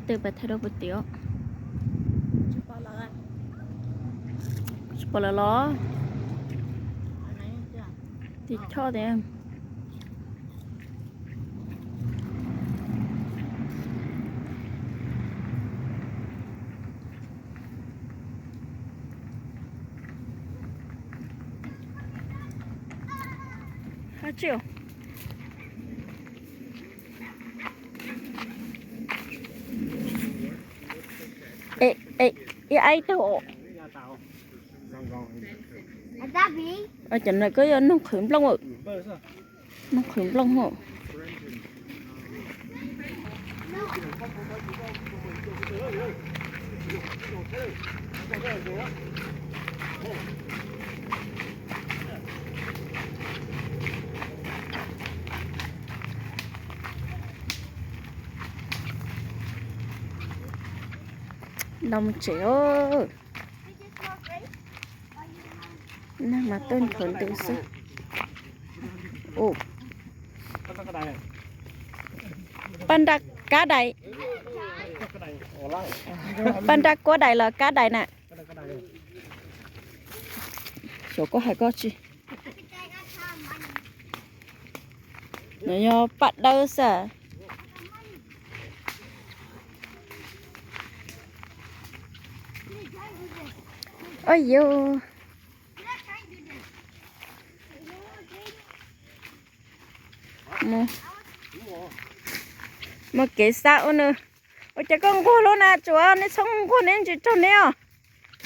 Tw pas thaij rau puag tim os. Tsis pom lawm los? Tim choj tias. Hab tsi. Ib aib tug. Cov no koj yog noog qhwv nplooj, noog qhwv nplooj hos. Los mus tsev os. Neeg mas tuaj nthuav ntws xwb. Paj nra kab dais. Paj nra kuab dais los kab dais na. Xyov koj hais koj tsi. No yog paj dawb xwb. Ua yus mus kev xa ua nws. Ua cas koj nquag luaj na, tsuav neb txhob nquag neb ntsis raug neb os.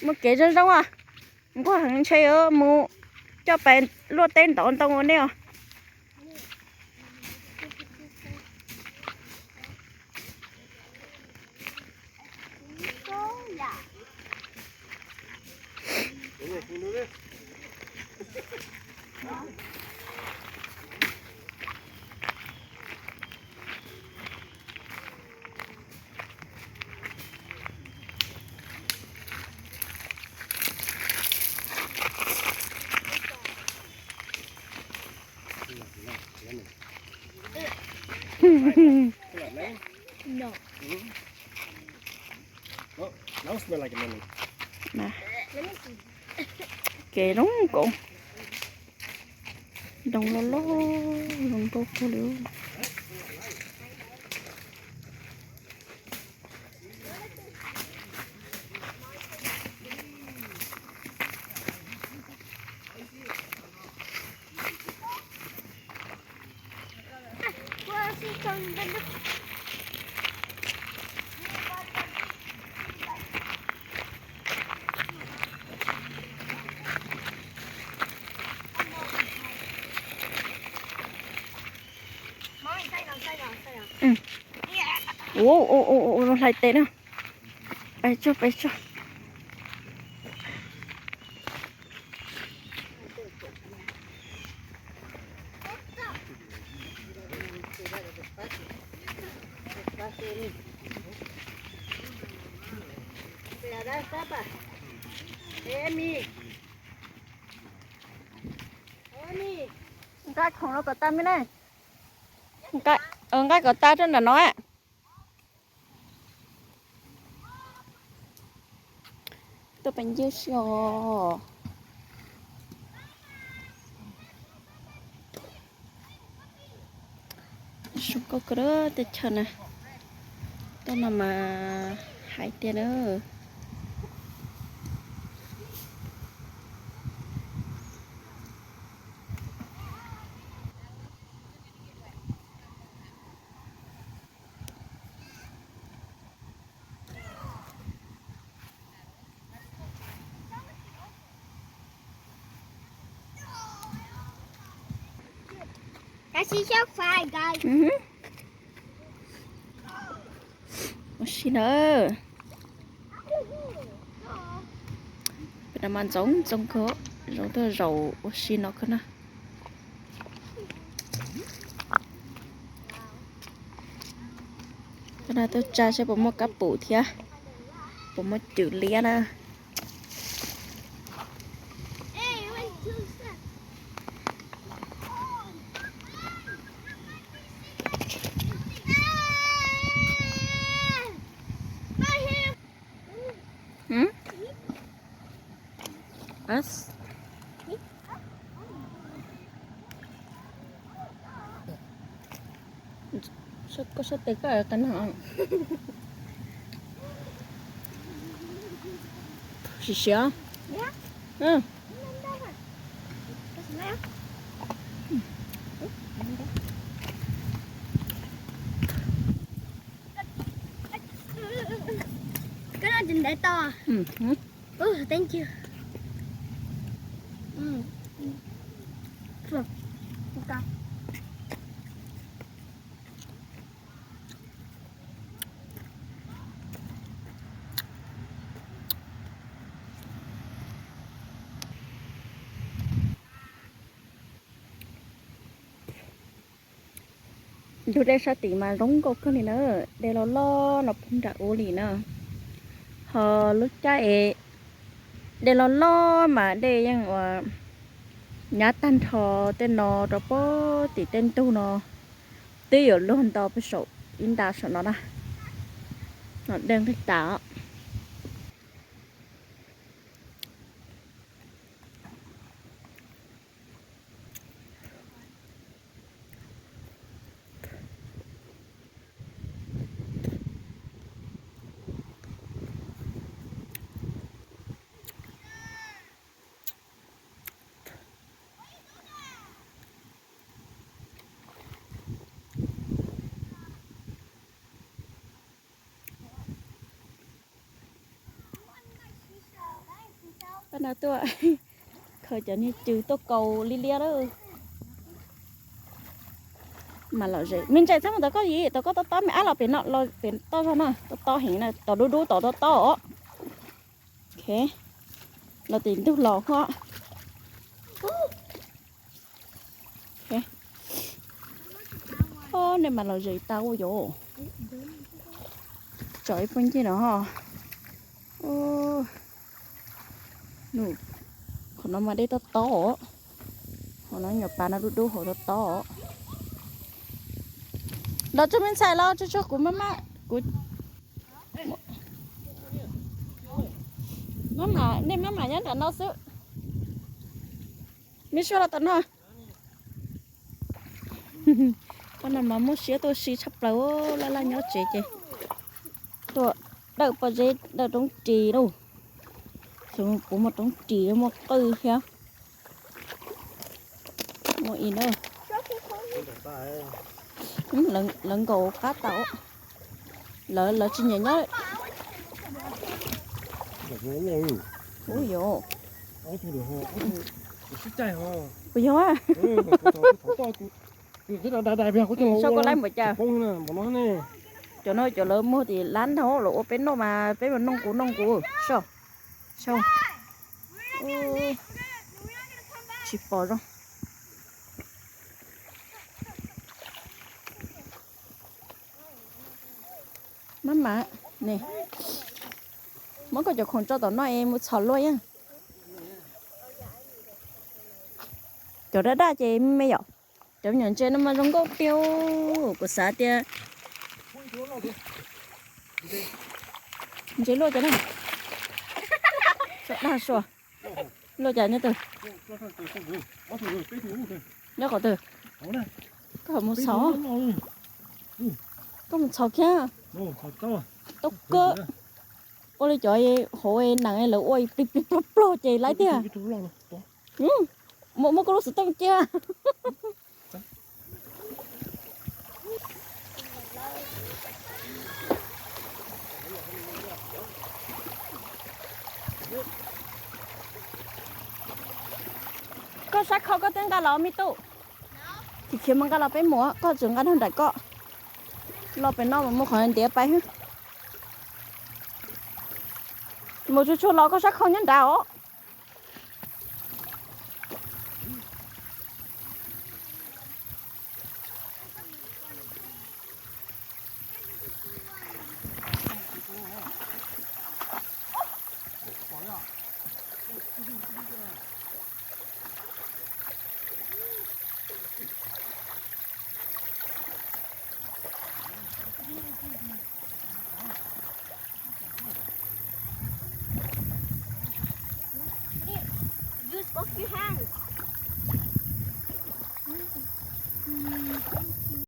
Mus kev zoo zoo os. Nquag heev ntshe yuav mus coj pais luaj teb ntov ntoo ua neb os. Kev zoo nkaus, ntoo loj loj, zoo nkauj kawg li. Ua, ua, ua, ua, hlais tes na. Pais tsuag, pais tsuag. Nqa khoom los kom tas me ne. Nqa kom tas rau nram no. Tuaj pais ncig si os. Zoo nkauj kawg tej chaw na. Tuaj no mas hais tiag na. Ua si na. Peb no mas ntxoov ntxoo kawg, zoo tuaj zaum ua si no kawg na. Cov no tuaj tsa seb puas muaj kab pum thiab, puas muaj cwm liab na. Hm? As. Koj sab tes koj qe no. Siav siav. Koj noj tsis ntev tau. Thank you. Ntug dej sab tim mas zoo nkauj kawg li na, dej loj loj no puag nram ub li na. Ho lub caij es dej loj loj mas dej yeej ua nyab tag nrho tej no rau puag tim tej ntug no, twb yuav luag nto pem saum ib nta saum no na. No dej nqig tas. Pab no tuaj khaws cov niag cw tuaj kaus liab liab lawm. Mas lom zem me ntsis txhob mus tom koj yim, tom koj tob tob me ab los pem no los pem tob zog no, tob tob heev na, tom dub dub tom tob tob os. Los tim ntug los ho. Nej mas lom zem tau yom. Tso ib puag ncig no. Qhov no mas dej tob tob os. Qhov no nyuam pas no dub dub hauv tob tob os. Los tsuag me ntxhais los tsuag tsuag kuv maj mam kuv. Maj mam, nej maj mam nyob nram no xwb. Me suab los tom no. Qhov no mas muaj siab tuaj si tshaj plaws, laj laj nyob tsev ces tuaj dawm pob zeb dawm roob ris lauj. Xyov puas muaj roob ris muaj qwj thiab. Muaj ib na. Lawv nkaum qab tau. Lawv, lawv tsis nyiam nyob. Ub yov. Puas yog a? Sau koj laib npaum cas? Cov no cov lawv muag tim lab nthau los ua peb noj mas peb mas noog kuv noog kuv. Sau, sau. Tsis pom zoo. Maj mam, ne, muab koj cov khoom tso tom no es mus txhom luaj yeej. Cov daj daj ces me me yom. Cov nyuam ntses no mas zoo nkauj tiag. Kuv xav tias ntses luaj cas na. Dag sua. Luaj cas nyob twg? Nyob qhov twg? Koj mus txhom. Koj mus txhom kiag. Tau kawg. Ua li cov hauv nees lawv ua plig plig plog plog ces laiv tiag. Muaj, muaj koj lub xov tooj cia. Koj sab khau koj twb nqa los me tub. Khiav khiav mus nqa los peb mus, koj tseem nqa nrog nraim koj. Los pem no mus qhov ntiav pais. Mus tsuag tsuag los koj sab khau nyob nrad os. Twb hab.